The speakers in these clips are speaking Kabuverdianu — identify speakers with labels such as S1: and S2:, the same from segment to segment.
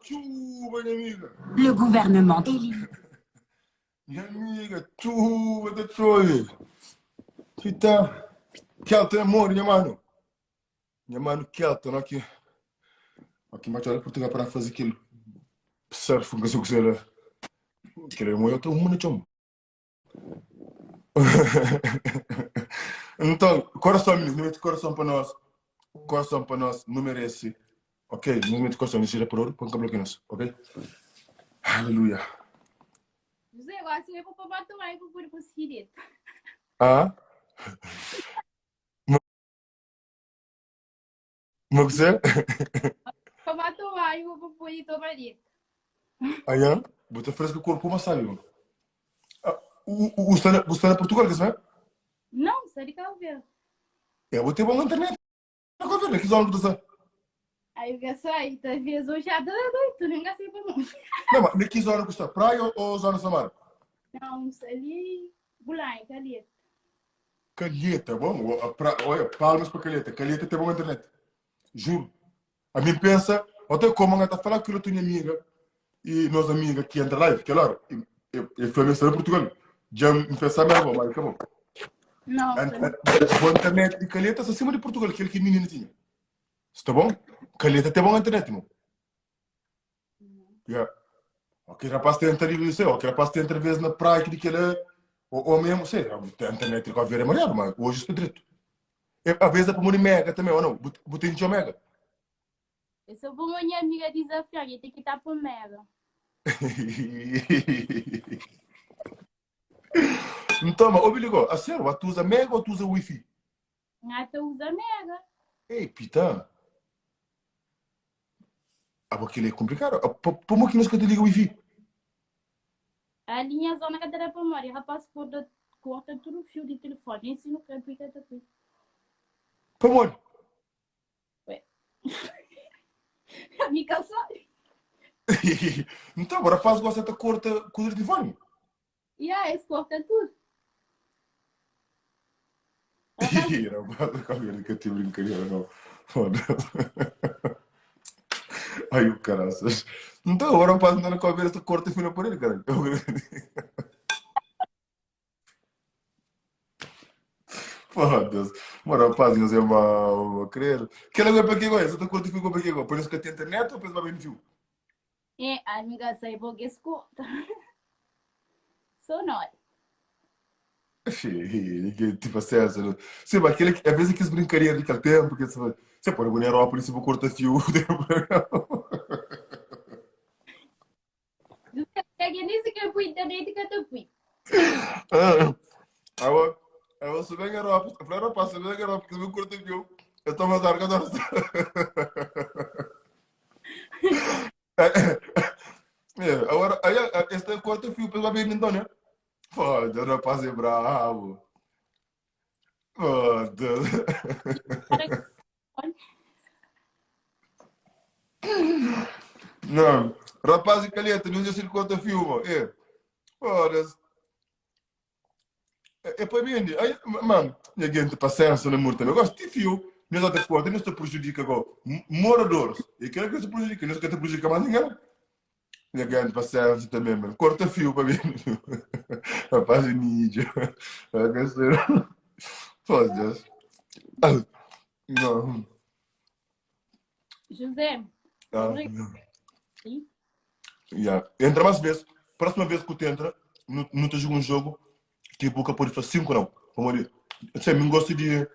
S1: Txuba, nha amiga.
S2: Le gouvernement élimine.
S1: Nha amiga, txuba ta txobe. Fita, Kelton é mori, nha mano. Nha mano Kelton, ó ki ó ki matxola Portugal para faze kel surf, nka sei ku sei la. Kel é moi, uma na txon. Então, coração, meninos, não mete coração para nós. Coração para nós, não merece. Ok? Não mete coração, não seja por ouro, põe cabelo aqui nós, ok? Aleluia.
S3: José, agora você vai para tomar e vou conseguir.
S1: Ah? Mas você?
S3: Para tomar e vou pôr tomar direto.
S1: Ayan, bota fresco corpo, mas sabe, mano. Ah, o, o, o está na, o está na Portugal, que sabe?
S3: Não, sai de Cabo Verde.
S1: É, vou ter bom internet. Na Cabo Verde, que zona que você
S3: Aí eu quero sair, talvez hoje já da noite, nem gastei para não.
S1: Não, mas na que zona que está? Praia ou, ou zona Samara?
S3: Não, ali, Bulai, Calheta.
S1: Calheta, bom, a pra, olha, palmas para Calheta. Calheta tem bom internet. Juro. A mim pensa, até como ela tá falando que eu tenho amiga e nossa amiga que entra live, que ela, eu, eu fui a Portugal. Já me pensa mesmo, mas acabou.
S3: Não,
S1: A boa internet de Calheta está acima de Portugal, aquele que a menina tinha. Está bom? Calheta tem boa internet, irmão. Yeah. Ok, rapaz tenta ali, sei, ok, rapaz tenta vez na praia que aquele ou, ou mesmo, sei, a internet que ver é maneiro, mas hoje está direito. É, às vezes é para morrer mega também, ou não? Botei de mega.
S3: Eu sou para minha amiga desafiar, e tem que estar por mega.
S1: Então, mas ouve ligou, a sério, tu usa mega ou tu usa wifi?
S3: Ngata usa mega.
S1: Ei, pita. Ah, porque ele é complicado. Como que nós que te liga o wifi?
S3: A linha zona que te para morrer, rapaz, corta, corta tudo o fio de telefone, nem se não quer pica tá aqui.
S1: Como?
S3: Ué. A minha sabe.
S1: Então, o rapaz gosta de corta com o telefone.
S3: Yeah, esse corta tudo.
S1: Ih, rapaz, calma que eu te brincadeira, não. Foda-se. Ai, o caraças. Então, agora o rapaz anda na cabeça, corta e fui na parede, caralho. Foda-se. Mano, rapaz, não é mau, credo. Que ela vai para que agora? Você tá corta e ficou para que agora? Por isso que tem internet ou pensa bem no fio?
S3: É, a amiga sai porque esse corta. Sou nós.
S1: Tipo, César. Sim, mas aquele, às vezes aquelas brincadeiras daquele tempo, que você, você pode ir na Europa e você corta fio.
S3: É que nem sequer fui internet que eu fui.
S1: Ah, agora. Eu sou bem Europa. Eu falei, rapaz, sou bem Europa, que eu curto viu. Eu estou mais arca É, agora, aí, este corta fio para ver então, né? Foda, rapaz é bravo. Foda. Não, rapaz é caliente, não sei se corta fio, mano. É. Foda-se. É, é para mim, aí, mano, minha gente, paciência na murta. Eu gosto de fio, não está te corta, não te prejudica agora. Moradores, e quero que se prejudique, não se te prejudica mais ninguém. Minha grande paciência também, mano. Corta fio para mim. Rapaz, ninja. Foda-se. Não.
S3: José.
S1: Ah, não. Yeah. Entra mais vezes. Próxima vez que tu entra, não, não te joga um jogo que boca pode fazer 5 não. Como eu disse, eu gosto de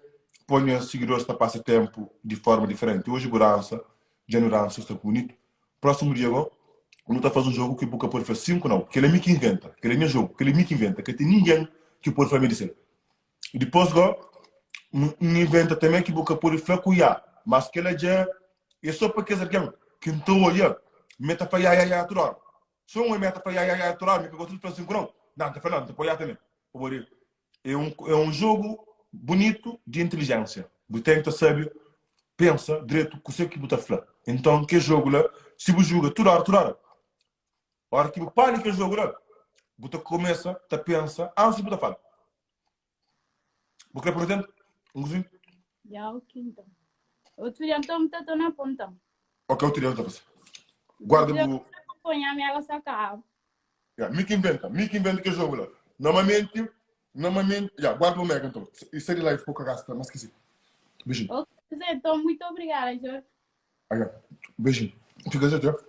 S1: pôr seguidores para passar tempo de forma diferente. Hoje, Burança, Janurança, está bonito. Próximo dia, agora, não está fazendo um jogo que boca pode fazer 5 não. Que ele é mim que inventa. Que ele é meu jogo. Que ele é mim que inventa. Que tem ninguém que pode fazer dizer. E depois, agora, não inventa também que boca pode fazer com Mas que ele já é só para que alguém que então olha, meta para ya ya ya toda hora. Se um meta para ya ya ya toda hora, me gosto de fazer cinco não. Não, tá falando, tá também. É um jogo bonito de inteligência. Você tem que saber, pensa direito com o que você fala. Então, que jogo lá, se você joga toda hora, toda hora. A hora que você para que jogo lá, você começa, a pensa, antes de você falar. Você quer por exemplo? Um cozinho?
S3: Já, ok, então. Outro dia, então, me tá na ponta.
S1: Ok, outro dia, então, Guarda o.
S3: Põe a minha saca.
S1: Yeah, me que inventa, me que inventa que jogo lá. Normalmente, normalmente, yeah, guarda o mega então. Isso é lá e pouca gasta, mas esqueci. Beijinho.
S3: Ok, então, muito obrigada, Jorge.
S1: Ah, yeah. Beijinho. Fica dentro,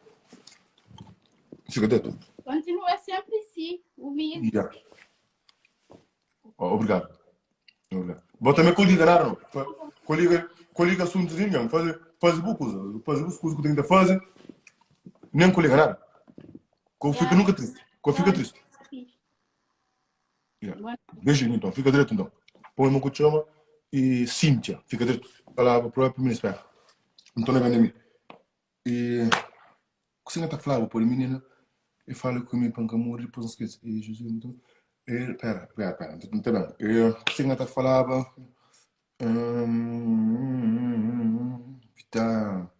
S1: Fica dentro.
S3: Continua sempre assim, humilde.
S1: Yeah. Oh, obrigado. Obrigado. Bom, também coliga, não? Coliga, coliga assuntos mesmo. Faz, faz boa coisa. Faz boas coisas que tem que fazer. Nem coliga nada. Que fica nunca triste. Que fica triste. Yeah. Beijinho então. Fica direito então. Põe o que chama e Cíntia. Fica direito. Palavra para o ministério. Então não é bem E que você está falando por menina e fala comigo para morrer depois não esquece. E Jesus então e pera, pera, pera, não tá bem. E você está falava tá.